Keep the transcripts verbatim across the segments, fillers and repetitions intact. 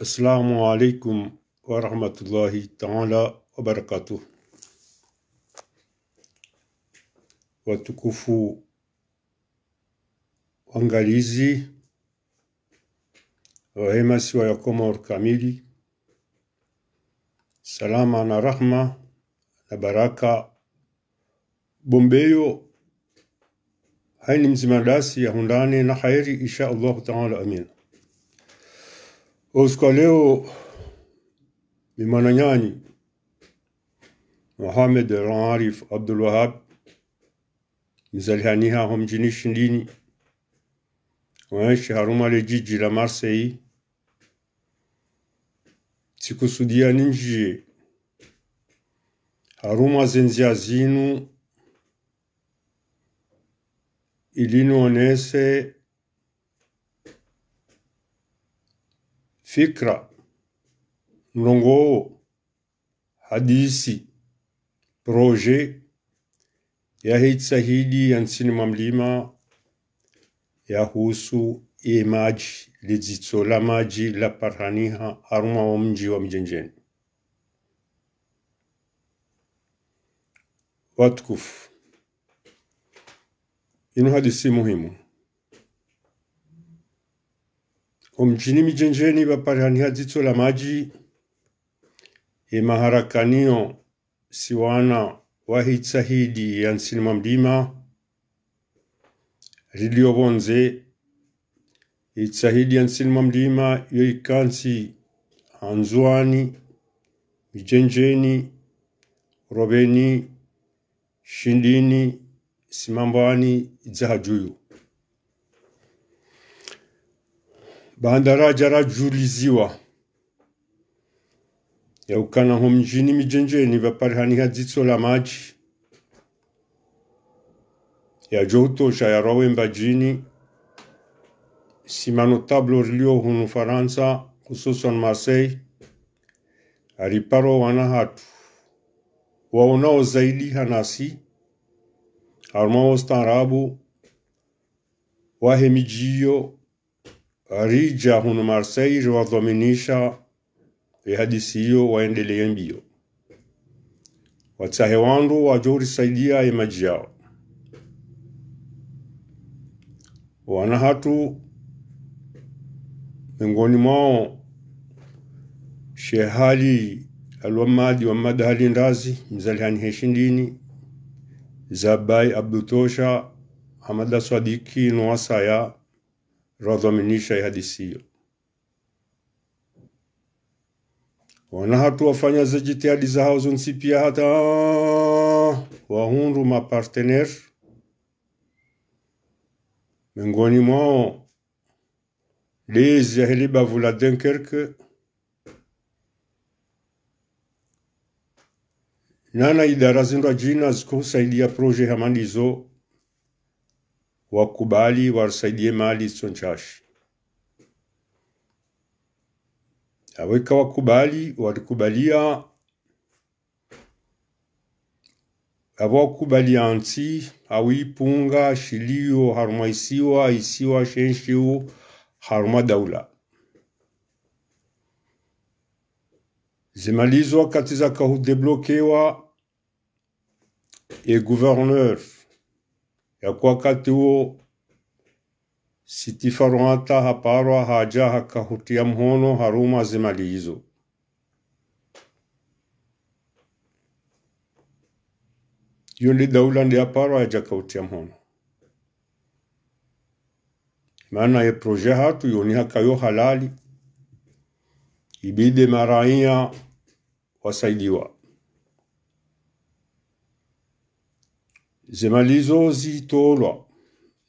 Assalamu alaikum wa rahmatullahi ta'ala wa barakatuh. Watukufu wangalizi wahe masiwa ya Komori kamili, salama na rahma na baraka bombeyo, hayina mdzima dasi yahundrane na kheri, insha Allahu ta'ala, amin. Usiku wa leo, mi mwananyanyu Mohamed Al-Arif Abdul Wahab, mzalihaniha ho mdjini Shindini, wenshi harumwa le djidji la Marseille, tsikusudia nindjiye harumwa ze ndzia zinu ili nionese fikra, ndrongoo, hadisi, projet yahe itsahidi ya ntsini mwa mlima yahusu ye madji, le dzitso la madji laparihaniha harumwa wo mdji wa Midjendjeni. Watukufu, inu hadisi muhimu. Ho mdjini Midjendjeni pvaparihaniha dzitso la madji, ye maharakaniyo si wana wahe itsahidi ya ntsini mwa mlima rilio pvondze. Itsahidi ya ntsini mwa mlima yo ikantsi Handzuani, Midjendjeni, Robeni, Shindini, Simambwani, Dzahadjuyu. Baanda radja radjuliziwa ya ukana ho mdjini Midjendjeni pvaparihaniha dzitso la madji yadjo utosha yarwawe Mbadjini, si ma notables rilio hunu Farantsa, hususwan Marseille, hariparo wana hatru waonao zaidi hanasi harumwa wo ustaarabu wahe midji iyo, ridja hunu Marseille riwadhwaminisha ye hadisi iyo waendelee mbio, watsahe wandru wadjo urisaidia ye madji yao. Wana hatru, mengoni mwao Sheikh Ali Al-Wamadi, Wamadi Ali Ndazi, mzalihaniha Shindini, Zabai Abdu Tosha, Hamada Swadiki, no wasaya, riwadhwaminisha ye hadisi iyo. Wana hatru wafanya ze djitihadi zahao zontsi pia hata wahundru ma partenaires, mengoni mwao ndezi yahe le bavu la Dunkerque, nana idara zindrwadjina ziko husaidia projet hama ndizo, wakubali warisaidie mali zitso ntsashi. Apvo ika wakubali, warikubalia, apvo wakubalia ntsi, awu ipunga, shilio harumwa isiwa, isiwa she ntsi wo harumwa daula. Ze mali zo wakati zaka hudébloquéwa, ye gouverneur ya wakati wo, Siti Farwata, haparwa hadja haka hutia mhono harumwa ze mali izo. Iyo nde daula nde yaparwa yadja ka hutia mhono. Mana ye projet hatru yoni haka yo halali, ibidi maraiya wasaidiwa. Ze mali zo zitolwa,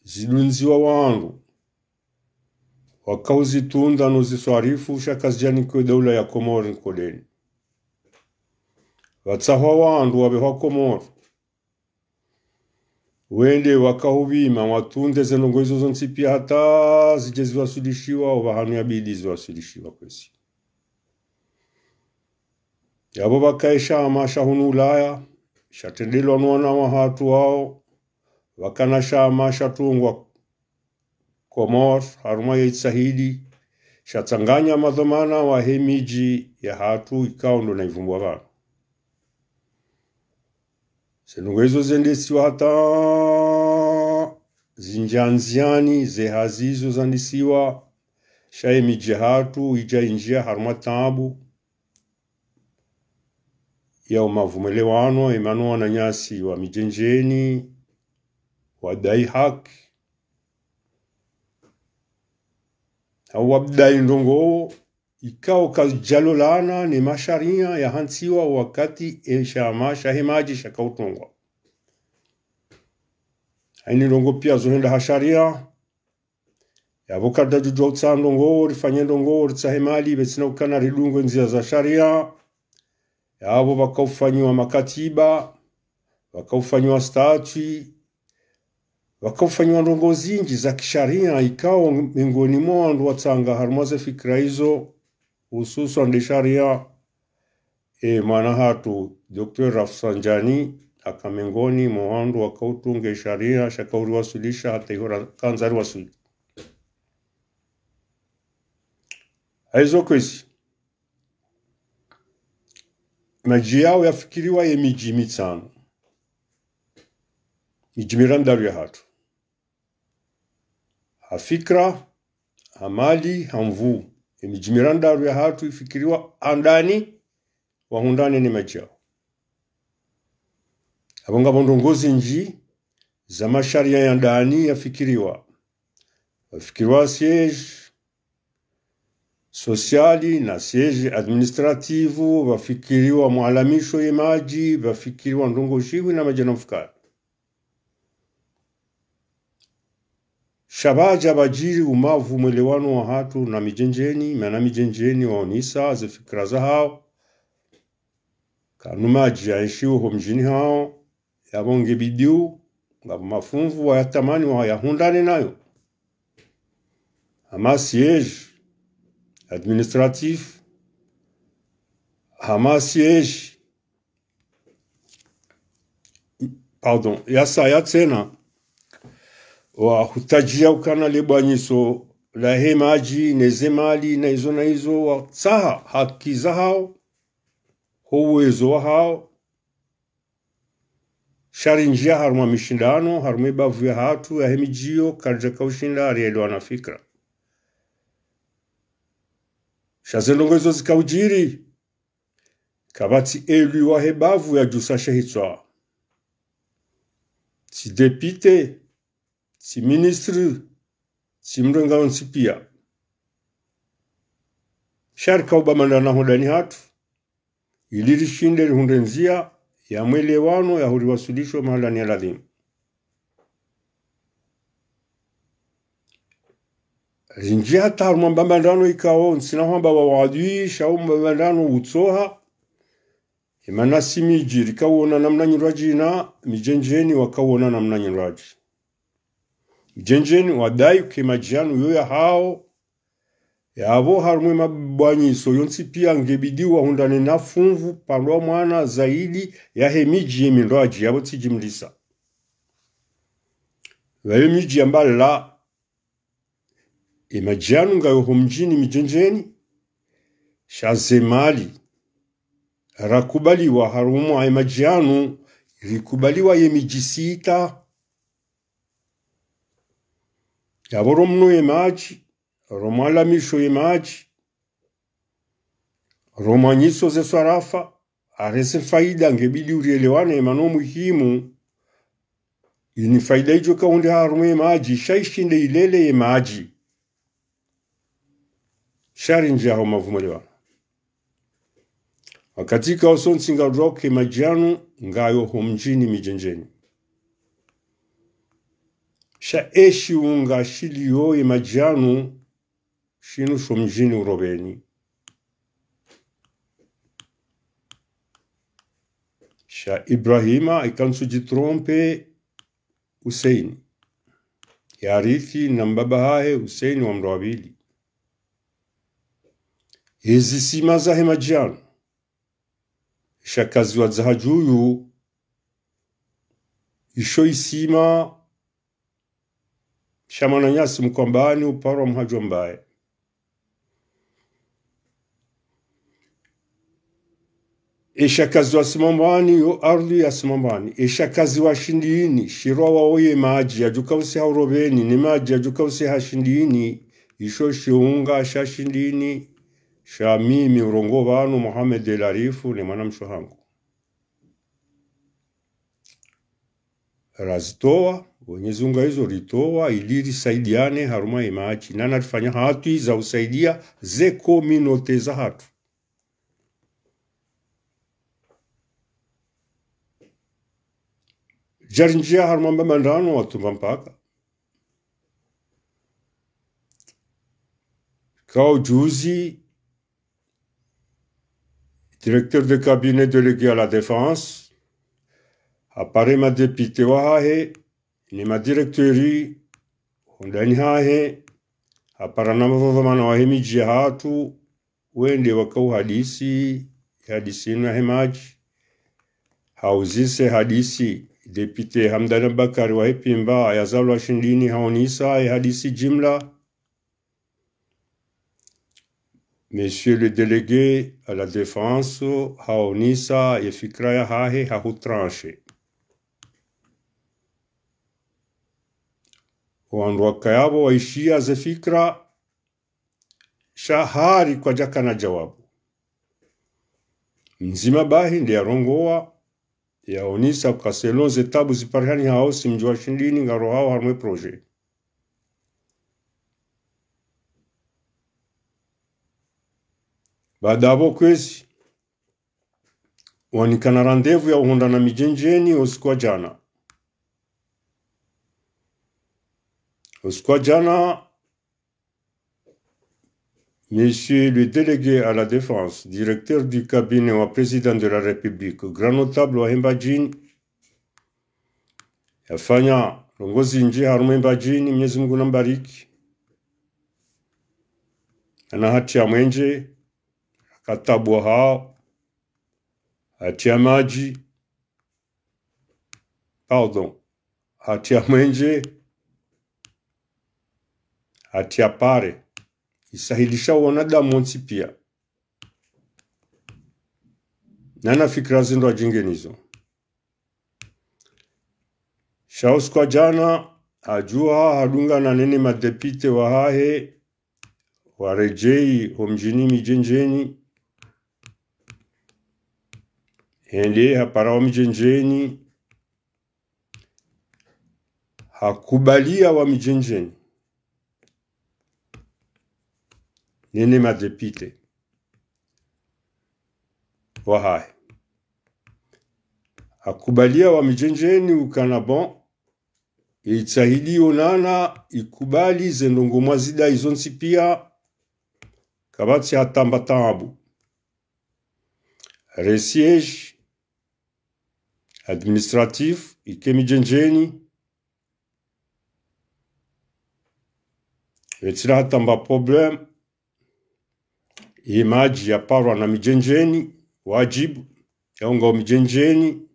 zidundziwa wandru, waka uzitunda no uziswarifu, sha kazidjanikiwa ye daula ya Komori nkodeni. Pvatsahwa wandru wapvehwa Komori, wende waka upvima, watunde ze ndrongoo izo zontsi pia hata zidje ziwaswilishiwa opvahanu yabidi ziwaswilishiwa kwezi. Yapvo pvaka ye shama sha hunu Ulaya, shatrendelwa no wana wahatru wao, pvaka na shama shatungwa Komori, harumwa ye itsahidi, Shatsanganya madhwamana wahe midji yahatru ikao ndo naivumbua pvanu. Ze ndrongoo izo zendesiwa hata zinjanziani, ze hazi izo zandisiwa, sha ye midji yahatru idja injia harumwa taabu. Ya umavu mwelewano, emana wananyasi wa Midjendjeni, wadai haki, hau wabdai ndrongoo ikao kazidjalolana ne masharia yahantsiwa wakati eshama shahe madji shakautungwa. Haini ndrongoo pia zohenda ha sharia. Yapvo kadjadjudjwa utsaha ndrongoo, rifanye ndrongoo, ritsahe mali, pvatsina ukana ridungwe ndzia za sharia. Yapvo pvakaufanyiwa makatiba, pvakaufanyiwa statut, pvakaufanyiwa ndrongoo zindji za kisharia, ikao miongoni mwa wandru watsanga harumwa ze fikira izo, hususwan nde sharia, e mwana hatru, Docteur Rafsanjani, aka miongoni mwa wandru wakautunga sharia, shakauriwaswilisha hata iho rakandza riwaswili. Haizo kwezi, madji yao yafikiriwa ye midji mitsanu. Midji mirandraru yahatru. Ha fikira, ha mali, ha nvuu. Ye midji mirandraru yahatru ifikiriwa handani, wahundrane ne madji yao. Apvo ngapvo ndrongoo zindji za masharia ya ndani yafikiriwa. Wafikiriwa siège social na siège administratif, pvafikiriwa mwalamisho ye madji, pvafikiriwa ndrongoo shihwi na madjana mfukare. Sha pvadja pvadjiri umavu mwelewano wahatru na Midjendjeni, mana Midjendjeni waonesa ze fikira zahao. Kanu madji yaenshio ho mdjini hao, yapvo ngebidiu, ngapvo mafunvu wayatamani wayahundrane nayo. Hama siège administratif, hama siège, pardon, yasaya tsena, wahutajia ukana le bwanyiso lahe madji, ne ze mali, na izo na izo, watsaha haki zahao, ho uwezo wahao, sha rinjia harumwa mishindano, harumwa ye bavu yahatru, yahe midji iyo, karidjakaushinda, rielewana fikira. Sha ze ndrongoo izo zikaudjiri, kapvatsi élu wahe bavu yadjusa she hitswa. Tsi député, tsi ministre, tsi mrenga wontsi pia. Sha rikauba mandana ho ndani hatru, ili rishinde rihundre ndzia ya mwelewano ya huriwaswilisho mahalani ya ladhimu. Rinjia hata harumwa mbambandrano ikao, ntsina hwamba wa wadui, sha wo mbambandrano utsoha. Emana si midji rikauona namna nyindrwadji na Midjendjeni wakauona namna nyindrwadji. Midjendjeni wadai uka ye madji yanu yo yahao, yapvo harumwa ye mabwanyiso yontsi pia ngebidiu wahundrane na funvu pvandrwa mwana zaidi yahe midji ye mindrwadji, yapvo tsi jimlisa. Pvayo midji yamba la, ye madji yanu ngayo ho mdjini Midjendjeni, sha ze mali rakubaliwa harumwa ye madji yanu, rikubaliwa ye midji sita. Yapvo ro mno ye madji, ro mwalamisho ye madji, ro mwanyiso ze swarafa, arese faida ngebidiu rielewane, mana muhimu, ini faida idjo kaundre harumwa ye madji, sha ishinde ilele ye madji. Sha rinjia ho mavu mwelewano. Wakati ikao sontsi ngarudjuao uka ye madji yanu ngayo ho mdjini Midjendjeni. Sha eshi unga shilio ye madji yanu shinu sho mdjini Uroveni. Sha Ibrahima, ika ntsudji tromper, Hussein, yarithi na mbaba hahe Hussein wa mdru wa pvili. Ezi sima zahe madji yanu, sha kaziwadza hadjuyu, isho isima sha mwananyasi Mkwambani uparwa Mhadjwambaye. Eshakazi wa Simambani, yo ardhwi ya Simambani. Eshakazi wa Shindini, shirwa wa oye madji, yadjuka usiha Uroveni, ni madji yadjuka usiha Shindini, isho shiunga sha Shindini, sha mimi urongoa pvanu Mohamed El Arifu, ne mwanamshe hangu. Razitoa, wenye ziunga izo ritoa, ili risaidiane harumwa ye madji. Nana rifanya hatwi za usaidia ze communauté za hatru. Djarindjia harumwa mba mandrano watumba mpaka. Kao juzi, directeur de cabinet délégué à la défense, hapare ma député wahahe, ni ma directeur, hundani hahe, hapara na mavavamana wahe midji ya hatru, wende wakauhadisi, hadisi inu yahe madji. Hauzise hadisi, député Hamdani Abubakari wahe Pimba, yazalwa Shindini, haonisa ye hadisi jimla. Monsieur le délégué à la défense, haonisa ye fikira yahahe, hahutranche. Wandru wakaya pvo waishia ze fikira, sha hari kwadjakana jawabu. Mdzima bahi nde yarongoa, yaonisa uka selon ze tabu ziparihanihao si mdji wa Shindini ngarohao harumwa ye projet. Baada pvo kwezi, wanikana rendez-vous ya uhundrana Midjendjeni usiku wa jana. Usiku wa jana, Monsieur le délégué à la défense, directeur du cabinet wa président de la République, grand notable wahe Mbadjini, yafanya ndrongoo zindji harumwa ye Mbadjini, Mwenyezi Mungu nambariki. Ana hatia mwenje, akatabua hao, hatia madji, pardon, hatia mwenje, hatia pare, isahilisha wanadamu wontsi pia. Nana fikira zindru adjinge nizo. Sha usiku wa jana, hadjuha hadungana nene madéputé wahahe, waredjei ho mdjini Midjendjeni. Hende hapara wa Midjendjeni, hakubalia wa Midjendjeni, nene madéputé wahahe. Hakubalia wa Midjendjeni ukana bon, ye itsahidi yo nana ikubali ze ndrongoo mwazida izo ntsi pia, kapvatsi hata mba tabu. Re siège administratif ike Midjendjeni, pvatsina hata mba problème. Ye madji yaparwa na Midjendjeni, wadjibu, yaunga Midjendjeni.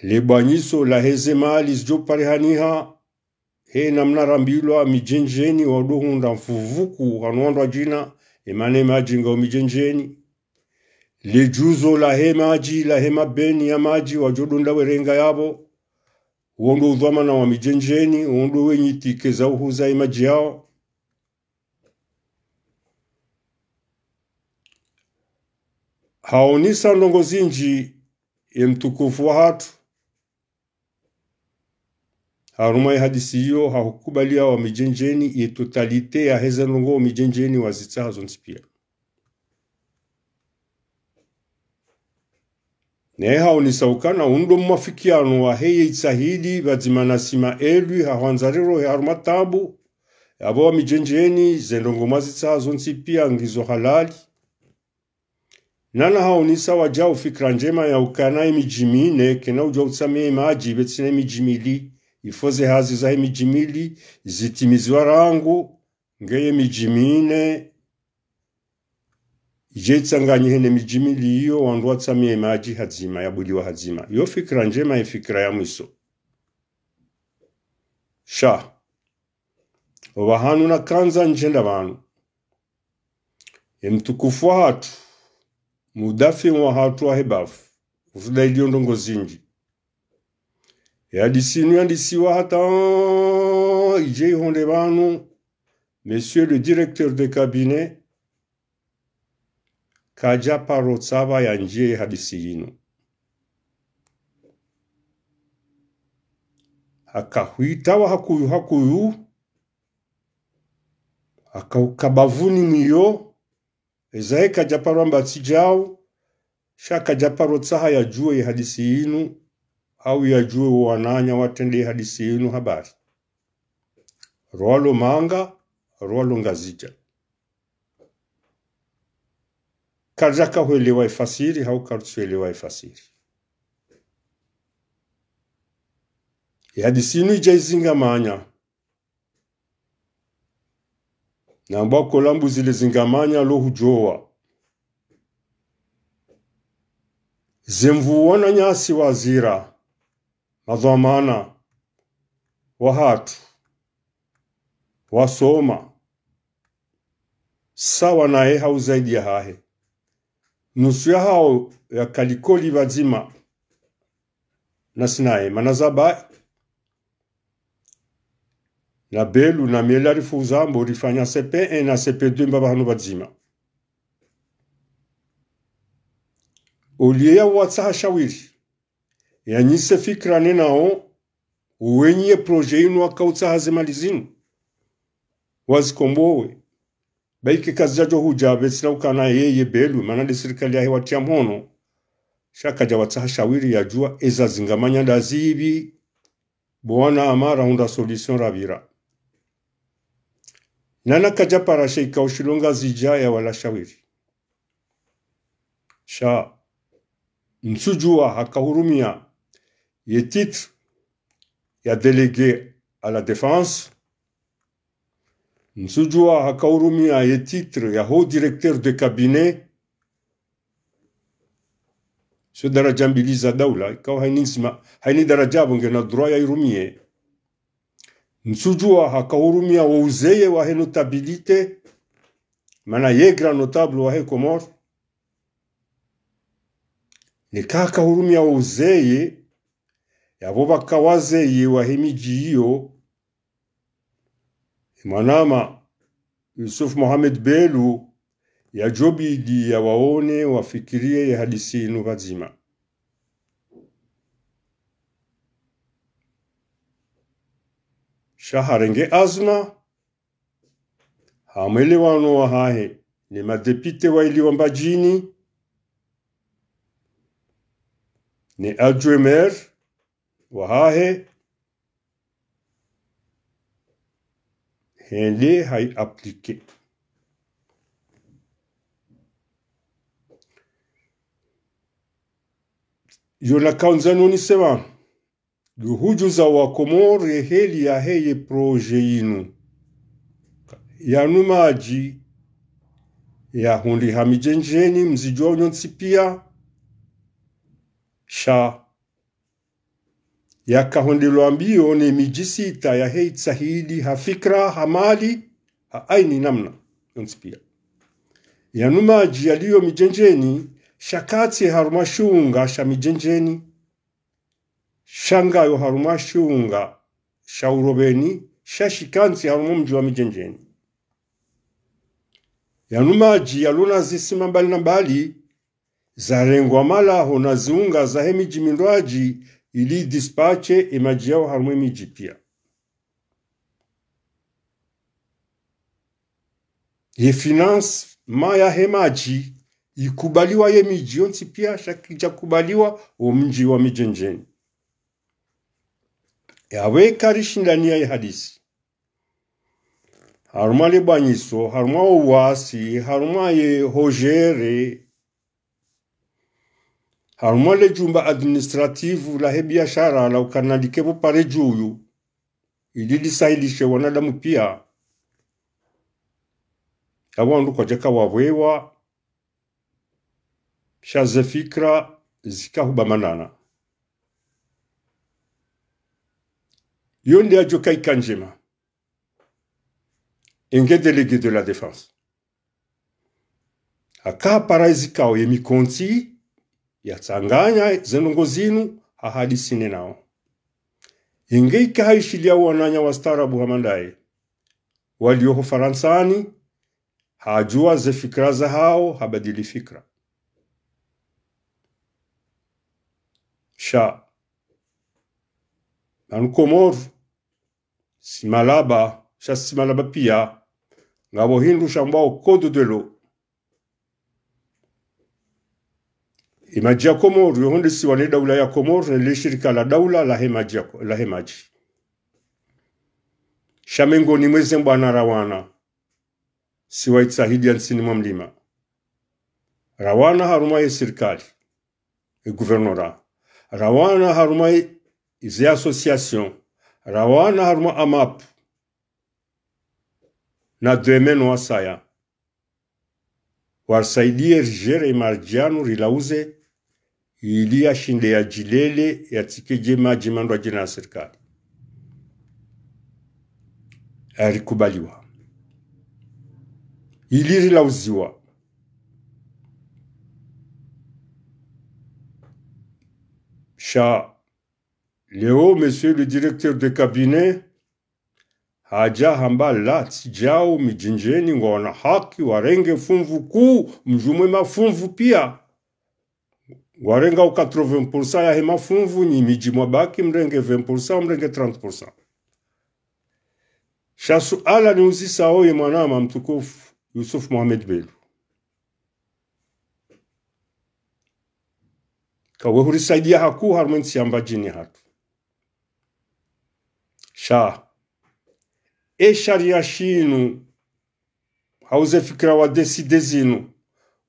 Le bwanyiso lahe ze mali zidjo parihaniha, he namna rambilwa Midjendjeni wadjo hundra mfuvuku hanu wandru wadjina, emana ye madji ngao Midjendjeni. Le djuzo lahe madji, lahe mabeni ya madji, wadjo donda werenga yapvo, wo ndo udhwamana wa Midjendjeni, wo ndo wenyi tike za uhuza ye madji yao. Haonisa ndrongoo zindji ye mtukufu wahatru. Harumwa ye hadisi iyo, hahukubalia wa Midjendjeni, ye totalité yahe ze ndrongoo Midjendjeni wazitsaha zontsi pia. Naye haonisa ukana wo ndo mwafikiano wahe ye itsahidi, pvadzima na si ma élus, hahwandza rirohe harumwa tabu, yapvo wa Midjendjeni, ze ndrongoo mwazitsaha zontsi pia ngizo halali. Nana haonisa wadjau fikira ndjema ya ukana ye midji mine, kayina udjua utsamia ye madji, pvatsina ye midji mili, il faut ze hazi zahe midji mili zitimiziwa rangu, ngeye midji mine idje itsanganyihe ne midji mili iyo, wandru watsamia ye madji hadzima, yabuliwa hadzima. Yo fikira ndjema, ye fikira ya mwiso. Sha opvahanu nakandza ndjenda pvanu, ye mtukufu wahatru, mudafi wahatru wahe bavu, usuda iliyo ndrongoo zindji. Ye hadisi inu yandisiwa hata idje ihundre pvanu, Monsieur le directeur de cabinet kadja paro tsapva yandjiye ye hadisi inu. Hakahwitawa hakuyu hakuyu, hakauka bavuni mwiyo, eza ye kadja paro amba tsi djau, sha kadja paro tsaha yadjuwe ye hadisi inu, hau yadjuwe wo wananya watrende ye hadisi inu habari. Rwalo Manga, rwalo Ngazidja. Karidjaka hwelewa ye fasiri, hau karitsuelewa ye fasiri. Ye hadisi inu idja izingamanya. Namba kola mbuzi le zingamanya lo hudjowa. Ze mvu wananyasi wazira, madhwamana, wahatru, wasoma, sawa naye hau zaidi yahahe. Nusu yahao yaka likoli pvadzima, nasi naye, mana zaba, na Belu, na Miela rifuza mbo rifanya C P un na C P deux mbapvi hanu pvadzima. Oliye ya watsaha shawiri, yanyise fikira nenao, uwenyi ye projet inu wakautsaha ze mali zinu, wazikombowe. Ba ike kazidjadjo hudja pvetsina ukana yeye Belu, mana nde sirikali yahe watia mhono. Sha kadja watsaha shawiri yadjuwa eza zingamanya nda zipvi, bo wana ama rahundra solution rapvira. Nana kadja para sheika ushilo Ngazidja ya wala shawiri. Sha, ntsudjuwa hakahurumia ye titre ya délégué à la défense. Ntsudjuwa hakahurumia ye titre ya haut directeur de cabinet. Zo daraja mbili za daula, ikao haini ndzima, haini daraja yapvo ngena droit ya irumie. Ntsudjuwa hakahurumia wo uzeye wahe notabilité, mana ye grand notable wahe Comores. Neka hakahurumia wo uzeye, yapvo pvaka wazeye wahe midji iyo, mwanama Yusuf Mohamed Belu, yadjobidi yawaone wafikirie ye hadisi inu pvadzima. Sha harenge azma, ha mwelewano wahahe ne madepite waili wa Mbadjini, ne adjoint maire wahahe, hende hayi appliquer. Yo nakaundza nonise pvanu, yo hudjuza wa Komori ye heli yahe ye projet yinu. Yanu madji yahundriha Midjendjeni, mzidjuwa nyontsi pia. Sha yakahundrelwa mbio ne midji sita yahe itsahidi ha fikira, ha mali, ha aini namna yontsi pia. Yanu madji yaliyo Midjendjeni, sha katsi harumwa shiunga sha Midjendjeni, sha ngayo harumwa shiunga sha Uroveni, sha shikantsi harumwa mdji wa Midjendjeni. Yanu madji yalona zisima mbali na mbali, zarengwa malaho na ziunga zahe midji mindrwadji, ili dispatche ye madji yao harumwa ye midji pia. Ye financement yahe madji ikubaliwa ye midji yontsi pia, sha kidjakubaliwa wo mdji wa Midjendjeni. Yapvo eka rishindaniya ye hadisi, harumwa le bwanyiso, harumwa owasi, harumwa ye hojere, harumwa le jumba administratif lahe biashara la ukana like pvo pare djuyu, ili lisahilishe wanadamu pia. Yapvo wandru kwadjaka wapvewa, sha ze fikira zikahubamanana. Yo nde yadjoka ika ndjema. Enge délégué de la défense. Haka hapara ezikao ye mikontsi, yatsanganya zendrongo zinu, hahadisi ne nao. Inge ika haishiliya wananya wastaarabu hama ndaye, walio ho Farantsani, hajua ze fikira zahao, habadili fikira. Sha, pvanu Komori, si malaba, sha si malaba pia, ngapvo hindru shambwao code de l'eau. Ye madji ya Komori, yo hondesiwa ne daula ya Komori, ne le shirika la daula la he madji ya Ko-, la he madji. Sha mengoni mwa ze mbwana rawana, si wa itsahidiya ntsini mwa mlima. Rawana harumwa ye sirikali, ye gouvernorat. Rawana harumwa ye, ze association. Rawana harumwa AMAP. Na dweme no wasaya. Warisaidiye rijere ye madji yanu rilauze, ili yashinde yajilele, yatsike dje madji mandrwadje na sirikali. Yarikubaliwa. Ili rilauziwa. Sha, leo, monsieur le directeur de cabinet, haja hamba la, tsi djao, Midjendjeni ngwana haki, warenge funvu kuu, mdjumwe mafunvu pia. Warenga o quatre-vingts pour cent ya he mafunvu, nyi midji mwabaki, mrenge vingt pour cent, mrenge trente pour cent. Sha suala niuzisao ye mwanama mtukufu, Yusuf Mohamed Belou. Kawe hurisaidiya hakuu harumwa ye ntsi ya Mbadjini hatru. Sha, ye sharia shinu, hau ze fikira wadécidé zinu,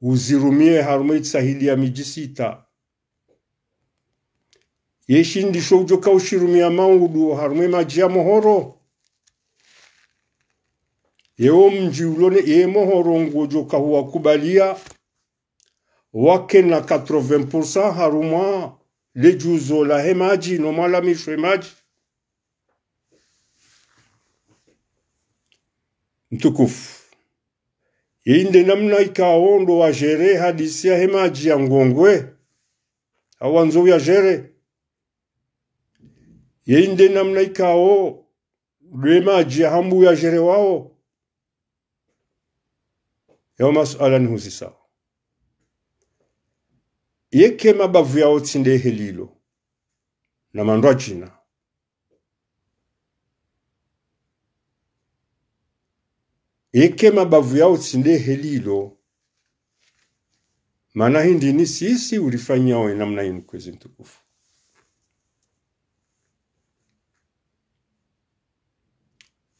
uzirumiye harumwa ye itsahidiya midji sita. Ye shindri sho udjoka ushirumia maudu harumwa ye madji ya mohoro. Ye wo mdji ulo ne ye mohoro ngudjoka huwakubalia wakena quatre-vingts pour cent harumwa le djuzo la he madji no mwalamisho he madji. Mtukufu. Ye inde namna ikao ndo wajere hadisi ya he madji ya Ngongwe. Hawandzo uyajere. Ye inde namna ikao ndo ye madji ya Hambu uyajere wao. Yao masuala nihuzisao. Yeka mabavu yao tsi nde he lilo, na mandrwadjina. Yeka mabavu yao tsi nde he lilo, mana hindri ni sisi urifanyao ye namna yinu kwezi mtukufu.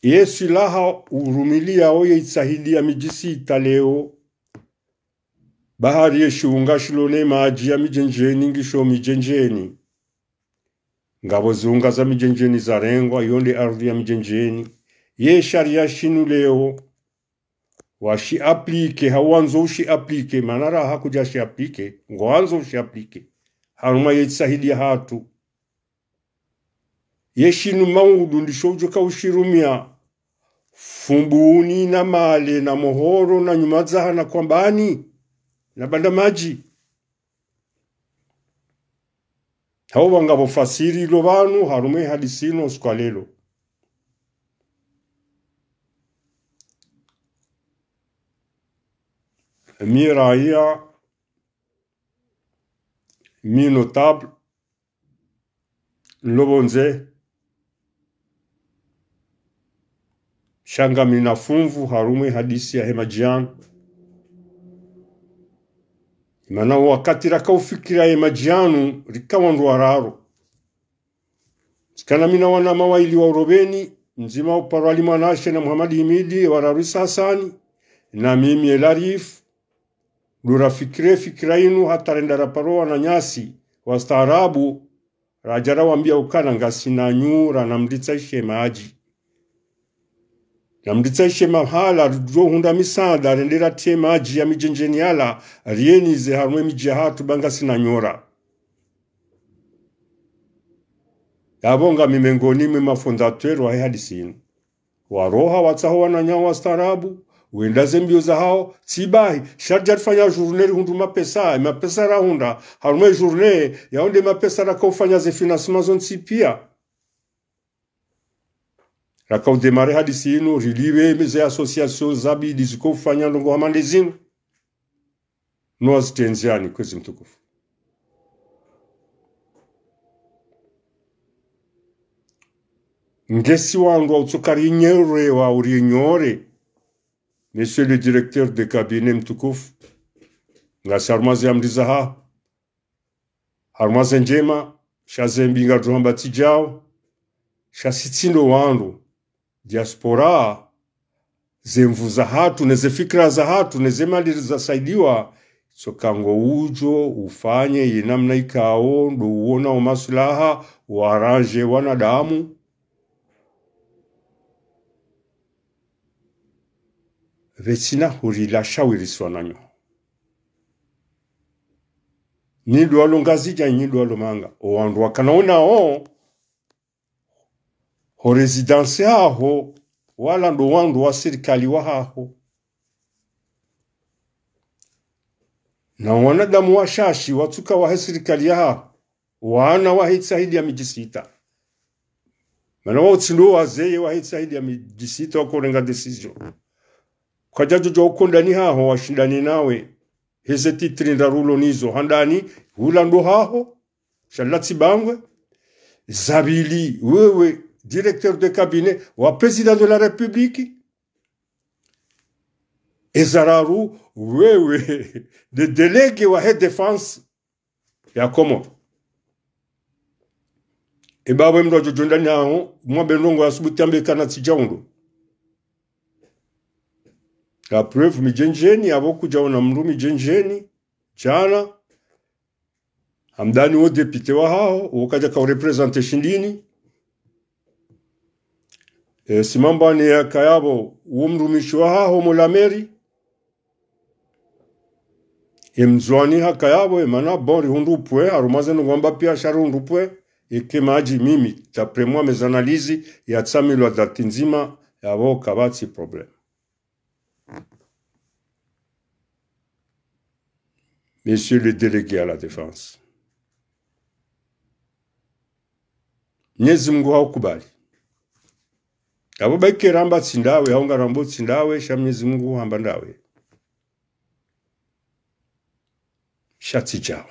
Ye silaha urumiliao ye itsahidiya midji sita leo, bahari ye shiunga shilo ne madji ya Midjendjeni ngisho Midjendjeni. Ngapvo ziunga za Midjendjeni zarengwa, yo nde ardhi ya Midjendjeni. Ye sharia shinu leo, washi appliqué, hawandzo ushi appliqué, mana raha kudja shi appliqué, ngwandzo ushi appliqué. Harumwa ye itsahidiya hatru. Ye shinu maudu ndisho udjoka ushirumia Fumbuni na Male na Mohoro na Nyumadzaha na Kwambani na Bandamadji. Hau pvanga pvo fasiri ilo pvanu harumwa ye hadisi inu usiku wa lelo. Mi raia, mi notable, nlo pvondze, sha ngamina funvu harumwa ye hadisi ya he madji yanu. Mana wakati raka ufikira ye madji yanu, rika wandru wararu. Tsikana mina wanama waili wa Urobeni, mdzima uparwa Ali Mwanashe na Muhammad Himidi, wararu Isa Hasani, na mimi Elarif, ndo rafikire fikira inu hata renda raparwa wananyasi wastaarabu, raja rawambia ukana ngasina nyura, namritsahidiye madji. Namritsahidiye mahala ridjo hundra misaada, rende ratriye madji ya Midjendjeni yala, riyeneze harumwa ye midji yahatru ba ngasina nyura. Yapvo ngami mengoni mwe mafondateur wa he hadisi inu. Waroha watsaho wananya wastaarabu, Wenda ze mbio zahawo, tsi bahi, sha ridja rifanya journée rihundru mapesa, mapesa rahundra, harumwa e journée, yawo nde mapesa raka ufanya ze financement zontsi pia. Raka udémarrer hadisi inu, rilipve ze association zabidi ziko ufanya ndrongo hama nde zinu. No wazitrendziani, kwezi mtukufu. Ngasi wandru wa utsoka rinyore wa urinyore. Monsieur le directeur de cabinet mtukufu. Ngasi harumwa ze amri zahaho. Harumwa ze ndjema, sha ze mbi ngadjo hamba tsi djao, sha si tsi ndo wandru. Diaspora, ze nvu zahatru, ne ze fikira zahatru, ne ze mali zasaidiwa, tsoka ngo udjo ufanye ye namna ikao ndo uona o maslaha, uarranger wanadamu. Pvatsina hurila shawiri swananyo. Nyi ndo walo Ngazidja, nyi ndo walo Manga. O wandru wakana unawo, ho résidence yaho, wala ndo wandru wa sirikali wahaho. Na wanadamu washashi, watsuka wahe sirikali yahaho. Wana wahe tsahidi ya midji sita. Mana wao tsi ndo wazee wahe tsahidi ya midji sita wako urenga décision. Kwadjadjo djo uko ndani haho washindani nawe. Heze titre ndraru ulo nizo handani, hula ndo haho. Sha latsi bangwe. Za pvili, wewe, directeur de cabinet wa président de la République. Eza raru, wewe, nde délégué wahe défense ya Komoro. E baba mndru adjo djo ndani haho, mwambe ndrongo ya subuti ambe kana tsi djao ndo. La preuve, Midjendjeni, apvo kudjaona mndru Midjendjeni, djana, Hamdani wo député wahaho, wo kadjaka ureprésenter Shindini. E, Simambani yakaya pvo, wo mrumishi wahaho mo la mairie. E Mndzuani hakaya pvo, e mana bon rihundru pwe, harumwa ze ndrongo wamba pia sha rihundru pwe, eke madji mimi, d'après moi, mes analyses, yatsamilwa date ndzima, yapvo kapvatsi problème. Monsieur le délégué à la défense. Mnyezi Mungu haukubali. Apvo baike ramba tsi ndawe, hau ngarambo tsi ndawe, sha Mnyezi Mungu hamba ndawe. Sha tsi djao.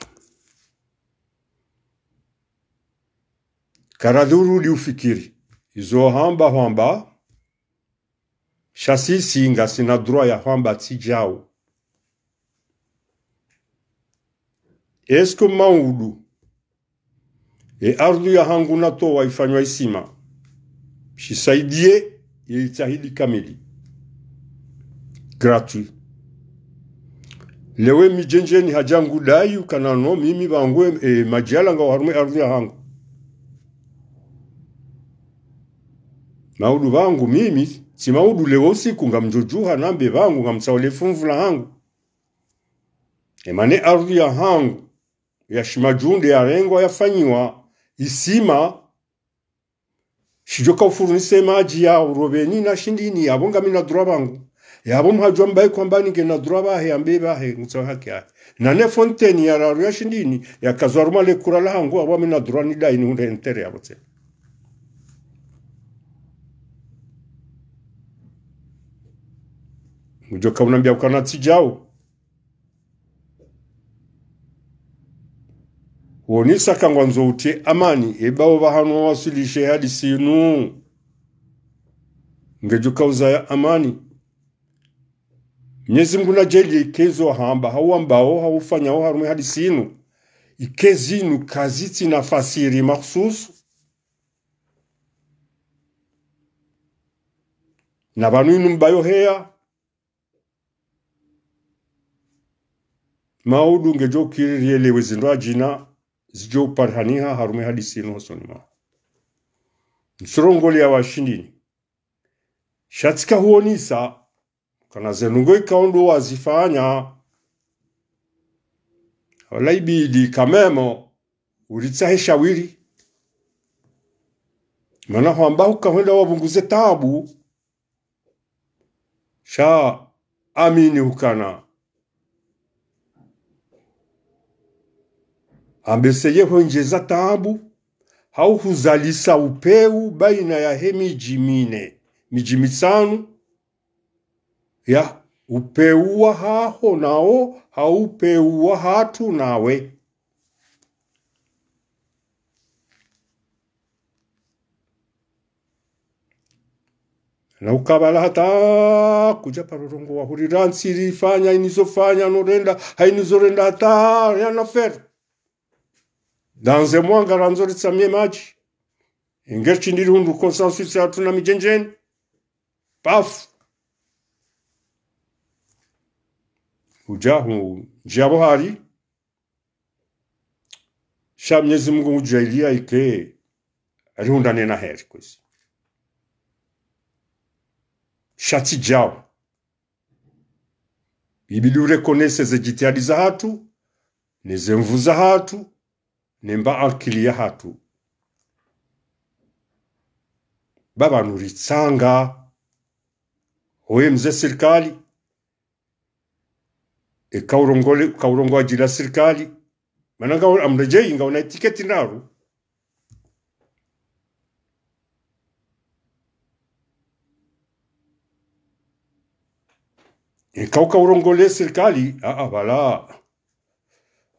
Karadhuru li ufikiri. Izo hamba hwamba, sha sisi ngasina droit ya hwamba tsi djao. Est-ce que Maudu, e ardhu yahangu natowa ifanywa isima, shisaidie ye itsahidi kamili. Gratuit. Lewe Midjendjeni hadja ngu dai ukana no mimi pvangu e, e madji yala ngawo harumwa e ardhu yahangu. Maudu pvangu mimi, tsi Maudu lewo usiku ngamdjo djuha nambe pvangu ngamtsaule funvu lahangu. E mana e ardhu yahangu, ya Shimadjunde yarengwa yafanyiwa isima, shidjoka ufurnise madji ya Uroveni na Shindini, yapvo ngamina droit pvangu. Yapvo mhadjwa mbaye kwamba ningena droit pvahe, ambe pvahe, ngutsaho haki yahe. Na ne fontaine ya raru ya Shindini, yakazwa harumwa le kura lahangu, apvo ngamina droit nidai nihundre intérêt yapvo tsena. Ngudjoka unambia ukana tsi djao. Wonisa ka ngwandzo utie amani, e bawo pvahanu wawaswilishe hadisi inu. Ngedjo kauzaya amani. Mnyezi Mungu nadjaanlie ike izo hamba, hau ambao, hau fanyao harumwa e hadisi inu. Ike zinu kazitsina fasiri makhsusu. Na pvanu inu mbayo heya. Maudu ngedjo kiri rielewe zindru adjina zidjo uparihaniha harumwa e hadisi inu hosoni mwaho. Ntsirongoleya wa Shindini. Sha tsika huonisa, kana ze ndrongo ikao ndo wazifanya. Wala ibidi quand même, uritsahe shawiri. Mana hwamba hukahwenda wapvunguze taabu. Sha amini hukana. Ambeseye hwendjeza taabu, hau huzalisa upeu baina yahe midji mine, midji mitsanu, ya upeu wahaho nawo, hau upeu wahatru nawe. Na ukabala hata kudja paro rongowa hurira ntsiri fanya, inizofanya, norenda, hainizorenda hata, rien à faire. Dans un mois ngarandzo ritsamie madji. Inge shindiri hundru consensus yahatru na Midjendjeni. Paf. Udja hu, ndjia pvo hari. Sha Mnyezi Mungu ngudjaalia ike, arihundrane na heri kwezi. Sha tsi djao. Ibidi ureconnaisse ze djitihadi zahatru, ne ze nvu zahatru, ne mba ankili yahatru. Baba nuritsanga, oye mze sirikali, e kaurongole, kaurongoa djila sirikali. Mana nga amredjei, nga una etiketi ndraru. E kau kaurongole sirikali, a, a, pvala.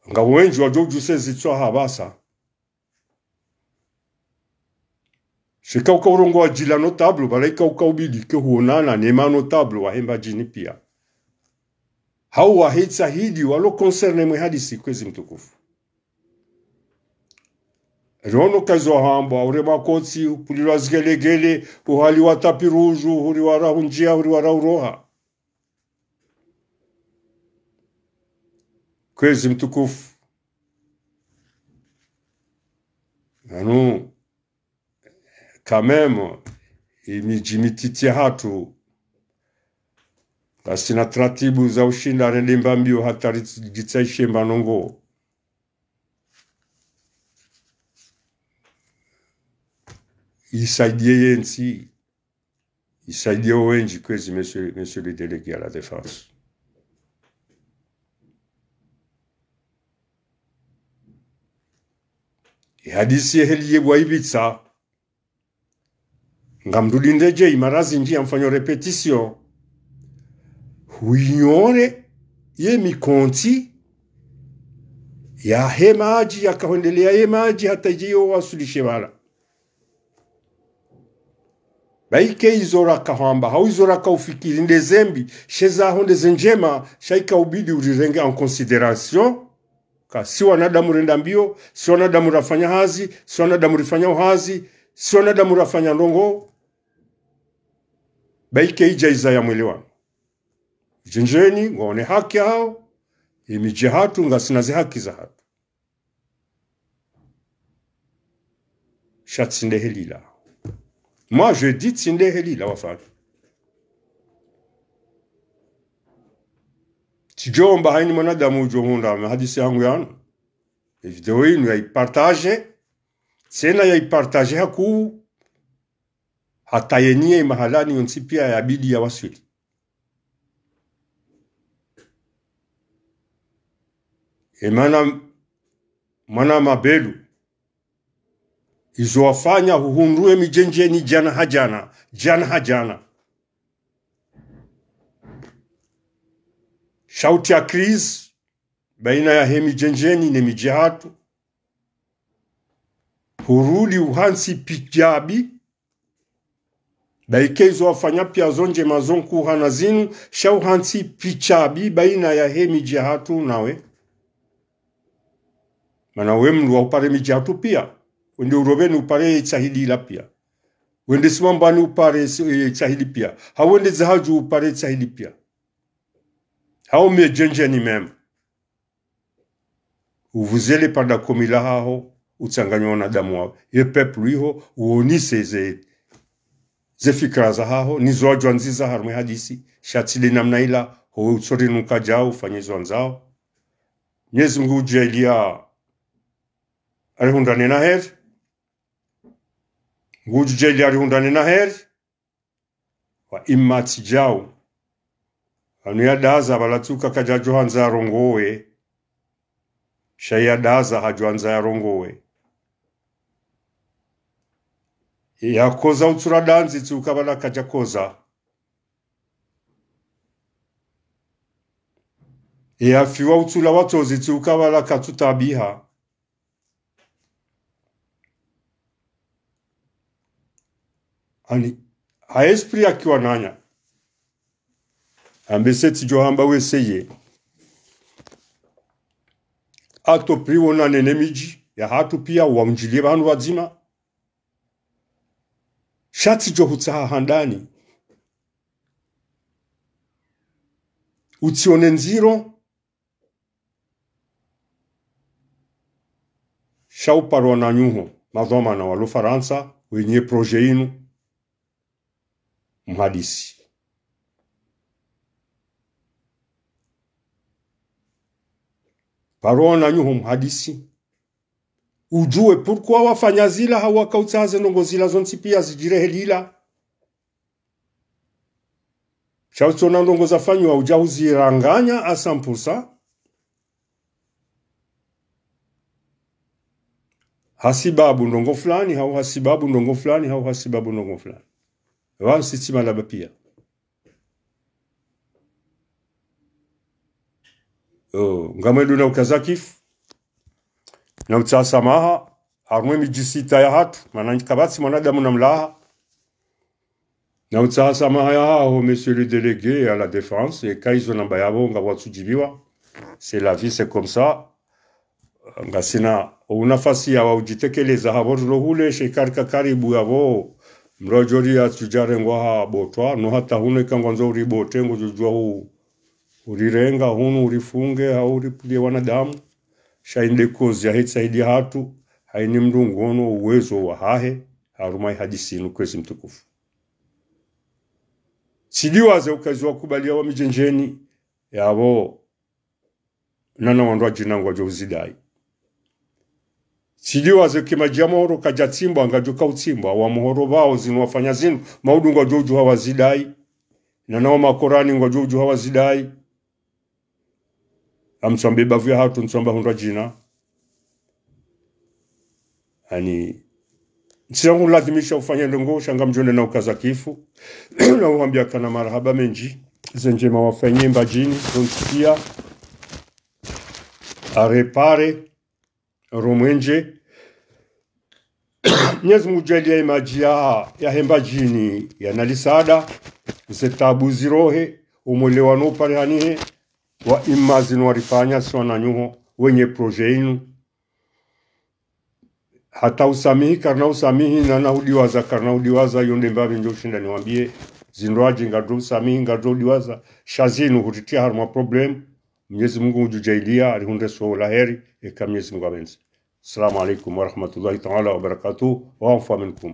Nga wendji wadjo udjuse zitswa hapvasa. Sha ikao ukaurongoa djila notable, pvala ikao ukaubidi ke huonana ne manotable wahe Mbadjini pia. Hau wahe Itsahidi walo concerné mwe hadisi kwezi mtukufu. Riono kazi wahambwa, urema kotsi, upulilwa zigelegele, uhaliwa tapis rouge, huriwa raha undjia, huriwa raha uroha. Kwezi mtukufu. Anu, quand même, imidji mititi yahatru, ngasina taratibu za ushinda rende mbambio hata ri-, ritsaishe mba ndrongoo. Isaidie yentsi, isaidie owendji kwezi, monsieur, monsieur le délégué à la défense. Ihadisi yeheli ye bwaibitsa. Ngamdulinde dje imara zindji ya mfanyo répétition. Huinyore ye mikontsi yahe madji, yakahwendelea ye madji, hata idje yo wasulishe pvala. Baike izo rakahamba, hau izo rakaufikiri nde zembi, she zaho nde zendjema, sha ikaubidi urirenge en considération. Ka si wanadamu renda mbio, si wanadamu rafanya hazi, si wanadamu rifanya uhazi, si wanadamu rafanya ndrongoo. Baike idja iza ya mwelewano. Midjendjeni, ngwaone haki yahao, imidji yahatru, ngasina ze haki zahatru. Sha tsi nde heli la. Moi, je dis tsi nde heli la wafanya. Tsidjomba haini mwanadamu udjo hundra mahadisi yangu yanu. E video yinu yaipartage. Tsena yaipartage hakuu. Hata yeniye mahalani yontsi pia yabidi yawaswili. E mana mwana Mabelu, izo wafanya huhundru e Midjendjeni djana ha djana, djana ha djana. Sha utia crise baina yahe Midjendjeni ne midji yahatru. Hurudi uhantsi pidjabi, baike izo wafanya pia zo ndjema zo nkuu hana zinu, sha uhantsi pidjabi baina yahe midji yahatru nawe. Mana we mndru wa upare midji yahatru pia. Wende Uroveni upare Itsahidi ila pia. Wende Simambwani upare si-, eh, Itsahidi pia. Hau wende Dzahadju upare Itsahidi pia. Hau Midjendjeni même. Uvuzele panda komi lahaho, utsanganye wanadamu waho. Ye peuple iho, uonise ze, ze fikira zahaho, nizo wadjwandziza harumwa e hadisi, sha tsi nde namna ila, howe utsorinuka djao, ufanye zo wandzao. Mnyezi Mungu udjaalia, arihundrane na heri. Ngudjaalia arihundrane na heri. Wa imma tsi djao, Pvanu yadaza pvala tsi uka kadjadjo handza yarongowe. Sha yadaza hadjo handza yarongowe. Yakoza utsula dandzi tsi uka pvala kadjakoza. Yafiwa utsula watsozi tsi uka pvala katsutabiha. Ani, ha esprit yakiwa nanya. Ambe se tsidjo hamba weseye. Ato priwo na nene midji, yahatru pia waundjilie pvanu pvadzima. Sha tsidjo hutsaha handani. Utsione ndziro, sha uparwa na nyuho, madhwamana walo Farantsa, wenye projet inu, mhadisi. Parwa na nyuho mhadisi. Udjuwe pourquoi wafanya zila hau wakautsaha ze ndrongo zila zontsi pia zidjire helila. Sha utsona ndrongo zafanyiwa udja huziranganya à cent pour cent. Hasibabu ndrongo fulani, hau hasibabu ndrongo fulani, hau hasibabu ndrongo fulani. Wansi tsi malaba pia. Oh, ngamwendo na ukaza kifu. Na utsaha samaha, harumwa emidji sita yahatru, mana kapvatsi mwanadamu na mlaha. Na utsaha samaha yahaho, monsieur le délégué à la défense, eka izo namba yapvo ngapvo watsudjibiwa. C'est la vie, c'est comme ça. Ngasina unafasi ya wa udjitekeleza hapvo rilo hule, sha eka rika karibu yapvo, mdru adjo ri atsudjarengwa ha botwa, no hata hunu eka ngwandzo uribote, ngodjo djuwa hu-, urirenga hunu, urifunge, hau uripvulie wanadamu. Sha inde kozi yahe tsi zaidi yahatru, haina mdru nguono uwezo wahahe, harumwa ihadisi inu kwezi mtukufu. Tsidiwaze uka ezi wakubaliya wa Midjendjeni, yapvo nana wandru wadjina ngwadjo uzidai. Tsidiwaze ke madji ya Mohoro kadjatsimbwa, ngadjo kautsimbwa, wa Mohoro pvao zinu wafanya zinu, maudu ngwadjo udjuha wazidai. Nana wa Makorani ngwadjo udjuha wazidai. Amtswambe bavu yahatru, ntswamba hundra djina. Ani, ntsiya hulazimisha ufanya ndrongo, sha ngamdjo nde na ukaza kifu. Na uhambia kana marahaba mendji. Ze ndjema wafanye Mbadjini, zontsi pia. Arepare, ro mwendje. Mnyezi Mungu djaaliya emadji ya, yahe Mbadjini, yanalisada, ze tabu zirohe, umwelewano uparihanihe, wa imma zinu warifanya, si wananyuho, wenye projet inu. Hata usamihi, karina usamihi, nana hudiwaza, karina hudiwaza, yo nde mbapvi ndjo ushinda niwambie, zindru adji ngadjo usamihi, ngadjo udiwaza, sha zinu huritriya harumwa problème, Mnyezi Mungu ngudjo djaaliya, arihundre somo la heri, eka Mnyezi Mungu apvendze. Assalamu alaikum wa rahmatullahi ta'ala wa barakatuh, wa afu minkum.